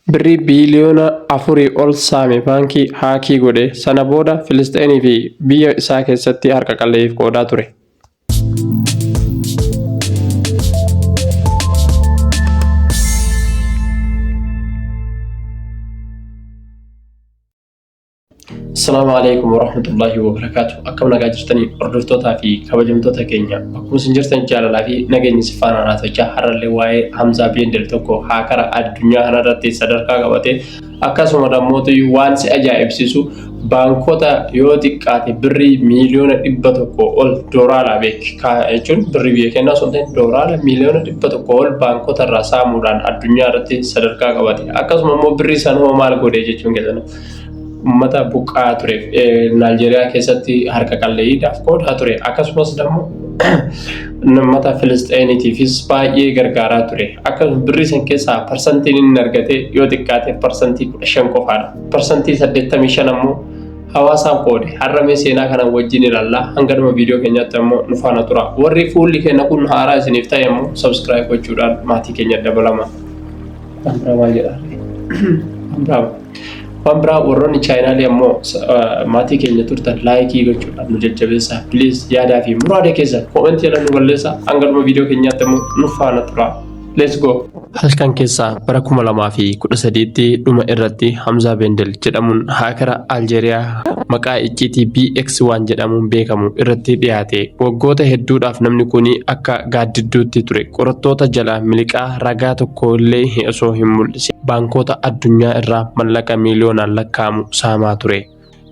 Birrii biiliyoona 4 ol saame baankii hack godhe. Sana booda Filisxeenii fi biyya isaa keessatti harka qalleeyyiif qoodaa ture. Assalaamu alaikum warahmatullahi wabarakaatu. Akkam nagaa jirtanii hordoftootaa fi kabajamtoota keenya, bakkuma isin jirtan jaalalaa fi nageenyi si faana raatachaa. Har'allee waa'ee Hamzaa Beendel tokko haakara addunyaa kanarratti sadarkaa qabate, akkasuma dammoota waan si ajaa'ibsiisu baankota yoo xiqqaate birrii miiliyoona 100 ol dooraalaa beek jechuun birrii biyya kennaa osoo hin ta'in dooraala miiliyoona 100 ol baankota irraa saamuudhaan addunyaa irratti sadarkaa qabate. Akkasuma immoo birrii sanuma maal godhe jechuun keessan, uummata buqqa'aa tureef Naayijeeriyaa keessatti harka qalleeyyiidhaaf qoodaa ture. Akkasumas immoo uummata Filisxeeniitiifis baay'ee gargaaraa ture. Akkasuma birrii san keessaa parsantiin inni argate yoo xiqqaate 15% qofaadha. 85% ammoo hawaasaaf qoode. Har'amee seenaa kana wajjin ilaallaa. Hanga dhuma viidiyoo keenyaatti ammoo nu faana tura. Warri fuulli keenya kun haaraa isiniif ta'e ammoo subscribe gochuudhaan maatii keenya dabalama. Waan biraa maal jedhaa? Waan biraa. Waan biraa, warroonni chaayinaalee ammoo maatii keenya turtan like gochuudhaan nu jajjabeessaa. Please, yaadaa fi muraada keessa comment jala nu balleessaa. Hanga dhuma viidiyoo keenyaatti ammoo nu faana tura. Let's go! Halkan keessaa bara 2013tti dhuma irratti Hamzaa Bendel jedhamuun haakara Aljeeriyaa maqaa icciitii BX1 jedhamuun beekamu irratti dhiyaate. Waggoota hedduudhaaf namni kun akka gaaddidduutti ture. Qorattoota jala miliqaa ragaa tokko illee osoo hin mul'isin baankota addunyaa irraa mallaqa miiliyoonaan lakkaa'amu saamaa ture.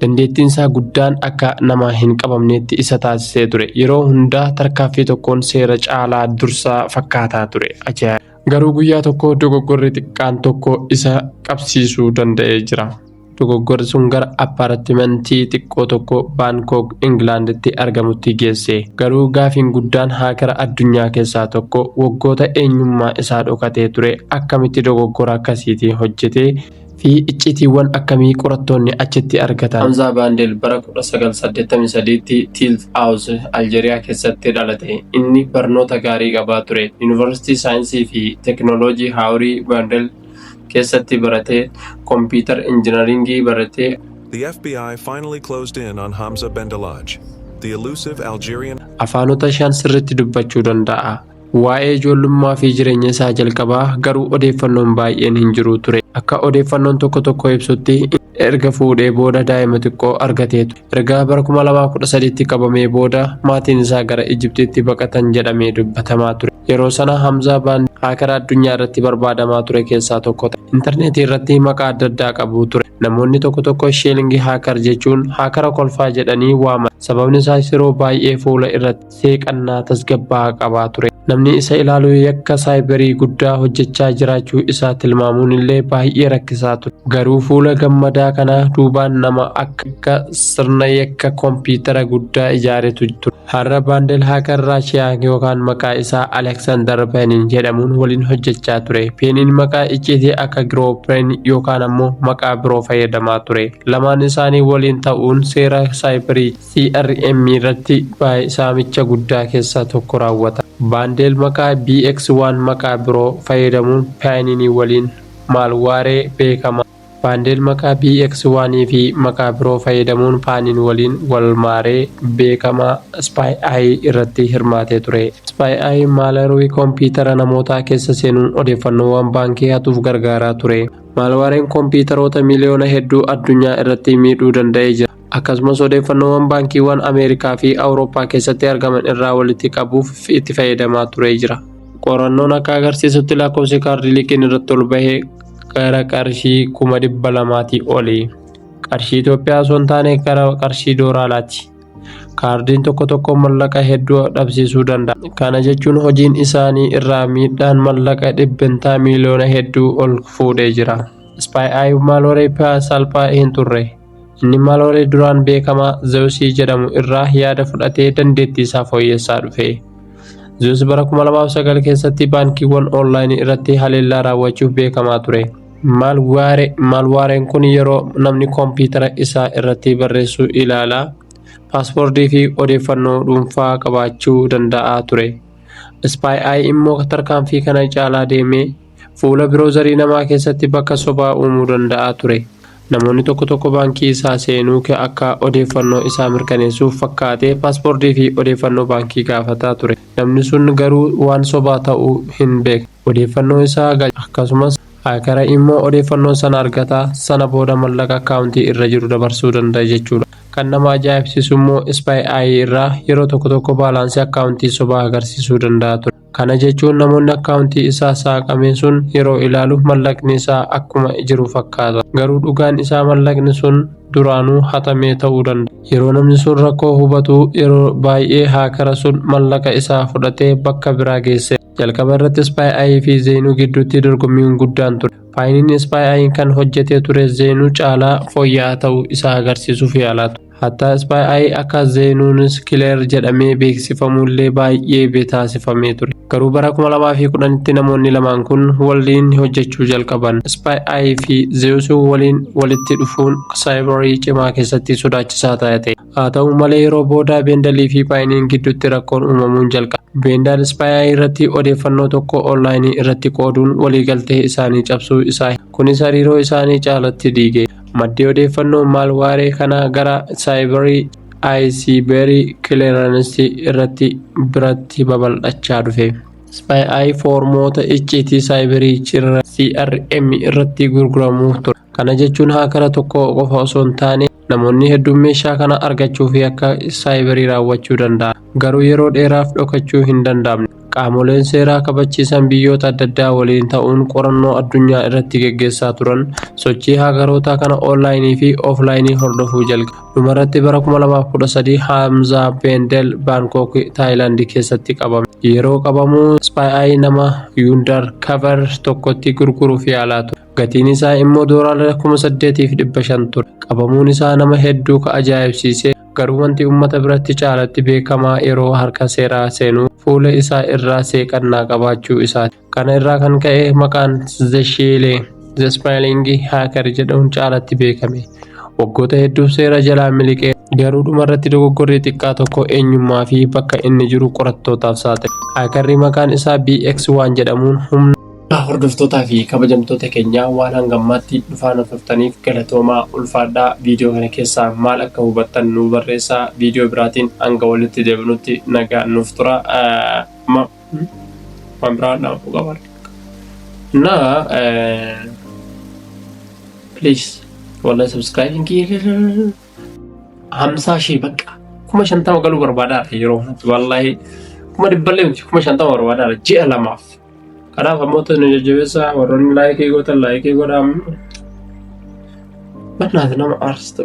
Dandeettiin isaa guddaan akka nama hin qabamneetti isa taasisee ture. Yeroo hundaa tarkaaffii tokkoon seera caalaa dursaa fakkaataa ture. Ajaa'iba! Garuu guyyaa tokko dogoggorri xiqqaan tokko isa qabsiisuu danda'ee jira. Dogoggorri sun gara appaartimentii xiqqoo tokko Baankok Ingilaanditti argamutti geesse. Garuu gaafiin guddaan, haakara addunyaa keessaa tokko waggoota eenyummaa isaa dhokatee ture akkamitti dogoggora akkasiitii hojjetee fi iccitiiwwan akkamii qorattoonni achitti argatan? Hamzaa Baandel bara 1983tti Tilt House, Aljeeriyaa keessatti dhalate. Inni barnoota gaarii qabaa ture. Yuunivarsiitii Saayinsii fi Teekinooloojii Haawurii Baandel keessatti baratee computer engineering baratee. The FBI finally closed in on Hamza Bendelladj, the elusive Algerian Afaanota shan sirriitti dubbachuu danda'a. Waa'ee ijoollummaa fi jireenya isaa jalqabaa garuu odeeffannoon baay'een hin jiru ture. Akka odeeffannoon tokko tokko ibsutti, erga fuudhee booda daa'ima xiqqoo argatee ture. Erga bara 2013tti qabamee booda maatiin isaa gara Ijiptiitti baqatan jedhamee dubbatamaa ture. Yeroo sana Hamzaa Baan haakara addunyaa irratti barbaadamaa ture keessaa tokko ta'e. Intarneetii irratti maqaa adda addaa qabu ture. Namoonni tokko tokko "Laughing Hacker" jechuun haakara kolfaa jedhanii waaman. Sababni isaas yeroo baay'ee fuula irratti seeqannaa tasgabbaa'aa qabaa ture. Namni isa ilaalu yakka saayibarii guddaa hojjechaa jiraachuu isaa tilmaamuun illee baay'ee rakkisaa ture. Garuu fuula gammadaa kana duubaan nama akka sirna yakka kompiitara guddaa ijaaretu ture. Har'a Baandel haakar Raashiyaa yookaan maqaa isaa Aleksaandar Peenin jedhamuun waliin hojjechaa ture. Peenin maqaa icciitii akka Giroopen yookaan ammoo maqaa biroo fayyadamaa ture. Lamaan isaanii waliin ta'uun seera saayibarii CRM irratti saamicha guddaa keessaa tokko raawwata. Baandeel maqaa BX1 maqaa biroo fayyadamuun Peeninii waliin malware beekama. Baandeel maqaa BX1 fi maqaa biroo fayyadamuun Paanin waliin walmaaree beekamaa SpyEye irratti hirmaatee ture. SpyEye malware kompiitara namootaa keessa seenuun odeeffannoowwan baankii hatuuf gargaaraa ture. Malwareen kompiitaroota miliyoona hedduu addunyaa irratti miidhuu danda'ee jira. Akkasumas odeeffannoowwan baankiiwwan Ameerikaa fi Awurooppaa keessatti argaman irraa walitti qabuuf itti fayyadamaa turee jira. Qorannoon akka agarsiisutti lakkoofsi kaardii liqiin irratti ol bahee gara qarshii 200,000 oli. Qarshii Itoophiyaa osoo hin taane gara qarshii dooraalaati. Kaardiin tokko tokko mallaqa hedduu dhabsiisuu danda'a. Kana jechuun hojiin isaanii irraa miidhaan mallaqa dhibbentaa miiliyoona hedduu ol fuudhee jira. SpyEye malware salphaa hin turre. Inni malware duraan beekamaa Zeus jedhamu irraa yaada fudhatee dandeettii isaa fooyyessaa dhufe. Zeus bara 2009 keessatti baankiiwwan onlaayinii irratti haleellaa raawwachuuf beekamaa ture. Malwareen kun yeroo namni kompiitara isaa irratti barreessu ilaalaa paaspoortii fi odeeffannoo dhuunfaa qabaachuu danda'a ture. SpyEye immoo tarkaanfii kana caalaa deemee Fuula browserii namaa keessatti bakka sobaa uumuu danda'a ture. Namoonni tokko tokko baankii isaa seenuu akka odeeffannoo isaa mirkaneessuuf fakkaatee paaspoortii fi odeeffannoo baankii gaafataa ture. Namni sun garuu waan sobaa ta'uu hin beekne. Odeeffannoo isaa akkasumas hackera immoo odeeffannoo sana argataa, sana booda mallaqa akkaawuntii irra jiru dabarsuu danda'a jechuudha. Kan nama ajaa'ibsiisu immoo SpyEye irraa yeroo tokko tokko baalaansii akkaawuntii sobaa agarsiisuu danda'a ture. Kana jechuun namoonni akkaawuntii isaa saaqame sun yeroo ilaalu mallaqni isaa akkuma jiru fakkaata. Garuu dhugaan isaa mallaqni sun duraanuu hatamee ta'uu danda'a. Yeroo namni sun rakkoo hubatu, yeroo baay'ee hackera sun mallaqa isaa fudhatee bakka biraa geesse. Jalqaba irratti SpyEye fi Zeenuu gidduutti dorgommiin guddaan ture. Paayiniin SpyEye kan hojjetee ture Zeenuu caalaa fooyya'aa ta'uu isaa agarsiisuuf yaalaa ture. Hattaa SpyEye akka Zeenuunis Killer jedhamee beeksifamullee baay'ee taasifamee ture. Garuu bara 2010tti namoonni lamaan kun waliin hojjechuu jalqaban. SpyEye fi Zeus waliin walitti dhufuun saayibarii cimaa keessatti sodaachisaa ta'e. Haa ta'u malee, yeroo booda Beendalii fi Paayiniin gidduutti rakkoon uumamuun jalqabe. Beendal SpyEye irratti odeeffannoo tokko onlaayinii irratti qooduun waliigaltee isaanii cabsuu isaa, kunis hariiroo isaanii caalatti diige. Maddi odeeffannoo malware kana gara saayibarii Icebreaker clearance irratti biratti babal'achaa dhufe. SpyEye foormoota icciitii saayibarii CRM irratti gurguramuu ture. Kana jechuun hackera tokko qofa osoo hin taane namoonni hedduun meeshaa kana argachuu fi akka saayibarii raawwachuu danda'a. Garuu yeroo dheeraaf dhokachuu hin danda'amne. Qaamoleen seeraa kabachiisan biyyoota adda addaa waliin ta'uun qorannoo addunyaa irratti geggeessaa turan, sochii hackerootaa kana onlaayinii fi ooflaayinii hordofuu jalqabe. Dhumarratti bara 2013 Haamzaa Beendel Baankok, Taayilaand keessatti qabame. Yeroo qabamu SpyEye nama undercover tokkotti gurguruuf yaalaa ture. Gatiin isaa immoo doolaara 8,500 ture. Qabamuun isaa nama hedduu ka ajaa'ibsiise, garuu wanti uummata biratti caalatti beekamaa yeroo harka seeraa seenuu fuula isaa irraa seeqannaa qabaachuu isaati. Kana irraa kan ka'e maqaan The Smiling Hacker jedhamuun caalatti beekame. Waggoota hedduuf seera jalaa miliqee, garuu dhumarratti dogoggorri xiqqaa tokko eenyummaa fi bakka inni jiru qorattootaaf saaxile. Hackerri maqaan isaa BX1 jedhamuun humna Hordoftootaa fi kabajamtoota keenyaa, waan hangammaatti dhufaana turtaniif galatoomaa, ulfaadhaa. Viidiyoo kana keessaa maal akka hubattan nu barreessaa. Viidiyoo biraatiin hanga walitti deebinutti nagaan nuuf tura. Waan biraa nama qaba. እና please wallahi subscribing 50,000 bakka 50,000 galuu barbaadaadha yeroo kanatti. Wallahi 100,000llee miti, 50,000 barbaadaadha ji'a 2f. Kanaaf ammoo nu jajjabeessaa. Warroonni likeii gootan likeii godhaa. Bannaati nama aarsta.